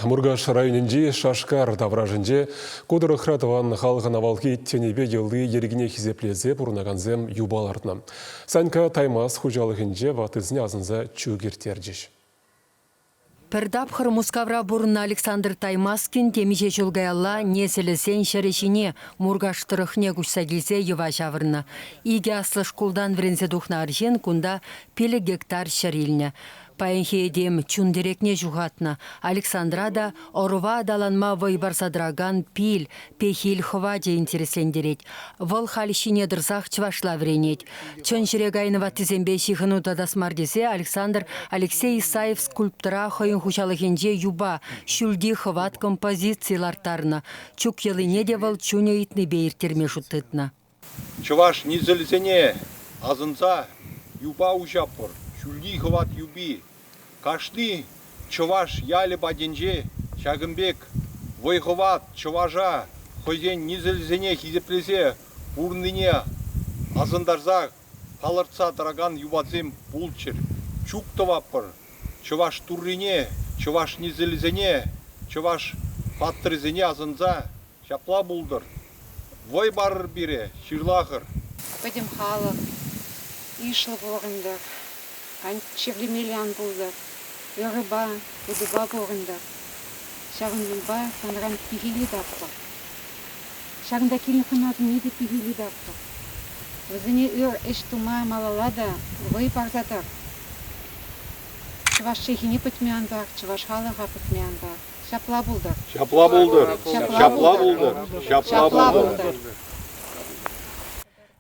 Муркаш районӗнчи Шашкар таврашӗнче ку тӑрӑхра тӑван халӑхӑн авалхи тӗнӗпе йӑли-йӗркине хисеплесе пурӑнакансем юпа лартнӑ. Санька Таймас хуҫалӑхӗнче ваттисене асӑнса чӳк ирттерчӗҫ. Пӗр тапхӑр Мускавра пурӑннӑ Александр Таймаскин темиҫе ҫул каялла несӗлӗсен ҫӗрӗ ҫине Муркаш тӑрӑхне куҫса килсе йӑва ҫавӑрнӑ. Икӗ аслӑ шкултан вӗренсе тухнӑ арҫын кунта 5 гектар ҫӗр илнӗ. Паянхи этем чун тӗрекне ҫухатнӑ. Александра та ӑрӑва аталанма вӑй парса тӑракан пил, пехил хӑвачӗ интереслентерет. Вӑл халь ҫине тӑрсах чӑвашла вӗренет. Чӑн ҫӗре кайнӑ ваттисемпе ҫыхӑну татас мар тесе Александр Алексей Исаев скульптора хӑйӗн хуҫалӑхӗнче юпа, ҫӳлти хӑват композици ларттарнӑ. Чук йӑлине те вӑл чунӗ ыйтнипе ирттерме шут тытнӑ. Чӑваш несӗлӗсене асӑнса юпа уҫатпӑр, ҫӳлти хӑват юпи. Кашни чӑваш ялӗ патӗнче ҫакӑн пек вӑй-хӑват чӑваша хӑйсен несӗлӗсене хисеплесе пурӑннине асӑнтарса палӑртса тӑракан юпасем пулччӑр. Чук тӑватпӑр чӑваш туррине, чӑваш несӗлӗсене, чӑваш паттӑрӗсене асӑнса Ҫапла пултӑр. Вӑй парӑр пире, ҫырлахӑр. Пӗтӗм халӑх йышлӑ пурӑнтӑр, чирлемелле ан пултӑр, ырӑпа, утӑпа пурӑнтӑр. Ҫавӑнпа санран пехил ыйтатпӑр. Ҫакӑнта килнӗ хӑнасене те пехил ыйтатпӑр. Вӗсене ыр ӗҫ тума малалла та вӑй парса тӑр. Чӑваш чӗлхине пӗтме ан пар, чӑваш халӑха пӗтме ан пар. Ҫапла пултӑр. Ҫапла пултӑр. Ҫапла пултӑр. Ҫапла пултӑр.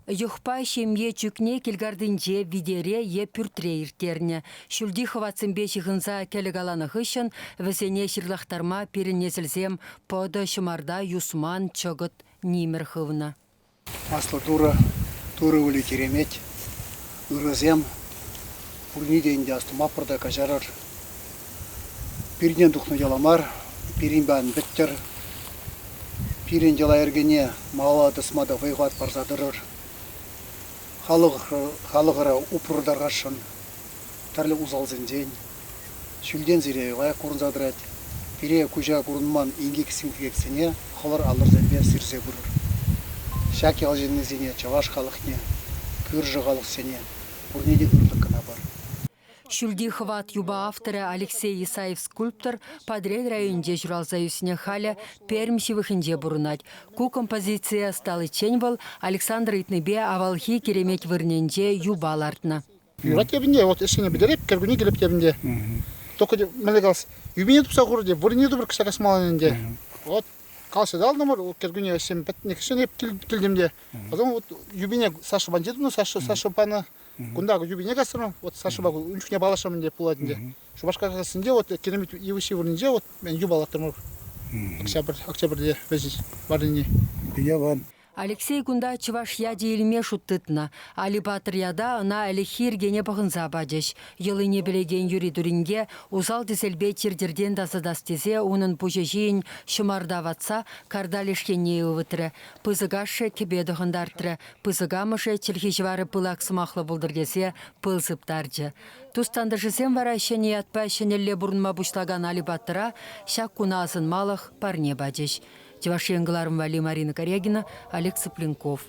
Йӑхпа ҫемье чӳкне килкартинче, витере е пӳртре ирттернӗ. Ҫӳлти хӑватсемпе ҫыхӑнса кӗлӗ каланӑ хыҫҫӑн вӗсене ҫырлахтарма пирӗн несӗлсем пӑтӑ, ҫӑмарта, юсман, чӑкӑт, нимӗр хывнӑ. Аслӑ Турӑ, Турӑ ывӑлӗ Киремет, ырӑсем, пурне те ӗнтӗ астумаппӑр та каҫарӑр. Пиртен тухнӑ йӑла мар, пирӗнпе ан пӗттӗр. Пирӗн йӑла-йӗркене малалла тӑсма та вӑй-хӑват парса тӑрӑр. Халӑхӑра упрӑр тархасшӑн тӗрлӗ усалсенчен. Ҫӳлтен сире лайӑх курӑнса тӑрать. Пире куҫа курӑнман инкек-синкексене хӑвӑр аллӑрсемпе сирсе пырӑр. Ҫак ял ҫыннисене, чӑваш халӑхне, кӳршӗ халӑхсене пурне те ырлӑх кӑна пар. Ҫӳлти хӑват юпа авторӗ Алексей Исаев скульптор Патӑрьел районӗнче ҫуралса ӳснӗ, халӗ Пермь ҫывӑхӗнче пурӑнать. Ку композицие ӑсталиччен вӑл Александр ыйтнипе авалхи Киремет вырӑнӗнче юпа лартнӑ. Юрать тепӗнте, вот ӗҫсене пӗтереп, кӗркунне килеп тепӗнте. Только мӗнле калас, юпине тупса хурӗ те, вырӑнне тупӑр кӑҫал касмалла ӗнтӗ. Вот калаҫса талтӑмӑр, кӗркунне ӗҫсем пӗтнӗ хыҫҫӑн эп килтӗм те. Потом вот юпине Саша панче тунӑ, Саша, Саша панӑ. Кунта юпине касрӑм, вот Сашӑпа ун чухне паллашрӑм ӗнтӗ пулать ӗнтӗ. Шупашкар кассинче вот керемет йывӑҫҫи вырӑнӗнче вот мен юпа лартрӑмӑр. Октябрь, октябрьте вӗҫӗ варрине. Яван. Алексей кунта чӑваш ячӗ илме шут тытнӑ. Али-паттӑр ята ӑна ӗлӗкхи йӗркене пӑхӑнса пачӗҫ. Йӑлине пӗлекен Юрий Туринке усал-тӗселпе чир-чӗртен тасатас тесе унӑн пуҫӗ ҫийӗн ҫӑмарта ватса карта леш енне ывӑтрӗ. Пысӑк ашшӗ кӗпе тӑхӑнтартрӗ, пысӑк амӑшӗ чӗлхи-ҫӑварӗ пылак сӑмахлӑ пултӑр тесе пыл сыптарчӗ. Тус-тантӑшӗсем вара ҫӗнӗ ятпа ҫӗнӗлле пурӑнма пуҫлакан Али-паттӑра ҫак куна асӑнмалӑх парне пачӗҫ. Чӑваш Ен кӑларӑм валли Марина Корягина, Олег Цыпленков.